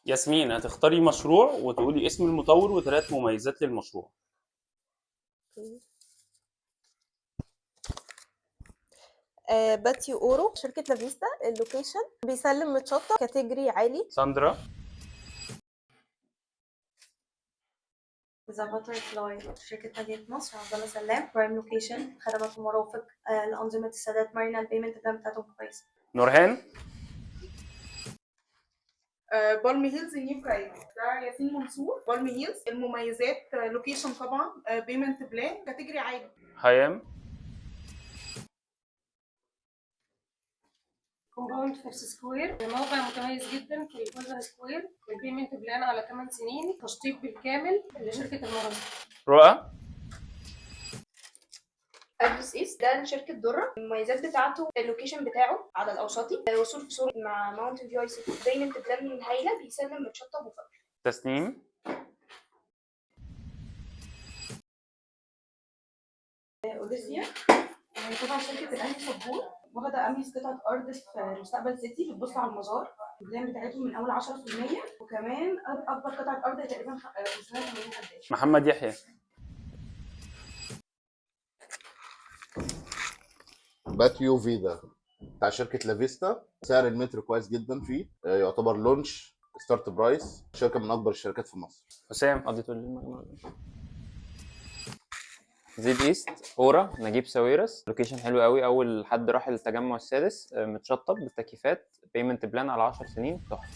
ياسمين، هتختاري مشروع وتقولي اسم المطور وثلاث مميزات للمشروع. باتيو اورو، شركة لافيستا، ال location بيسلم متشطب، category عالي. ساندرا. The Butterfly، شركة مدينة نصر، عبد الله سلام، prime location، خدمات ومرافق، لأنظمة السداد مرنة، ال payment plan بتاعتهم كويسة. نورهان. Palm Hills New Cairo، ده ياسين منصور. Palm Hills، المميزات location طبعا، payment plan، category عالي. هيام. Compound First Square، موقع متميز جدا في ال Golden Square، ال payment plan على 8 سنين، تشطيب بالكامل لشركة المراسم. رؤى. ادرس East، ده لشركة دره. المميزات بتاعته ال location بتاعه على الاوسطي، وصول في سور مع Mountain View iCity، payment plan هايله، بيسلم متشطب وفرش. تسنيم. اوديسيا، طبعا شركة الاهلي صبور، واخده اميز قطعه ارض في مستقبل سيتي، بتبص على المزار. ال plan بتاعتهم من اول 10%، وكمان اكبر قطعه ارض تقريبا 580 فدان. محمد يحيى. باتيو فيدا بتاع شركة لافيستا، سعر المتر كويس جدا فيه، يعتبر launch start price، شركة من اكبر الشركات في مصر. حسام. قضيت المجموعة. زيد East اورا، نجيب ساويرس، location حلو قوي، اول حد راح التجمع السادس، متشطب بالتكييفات، payment plan على 10 سنين، تحفة.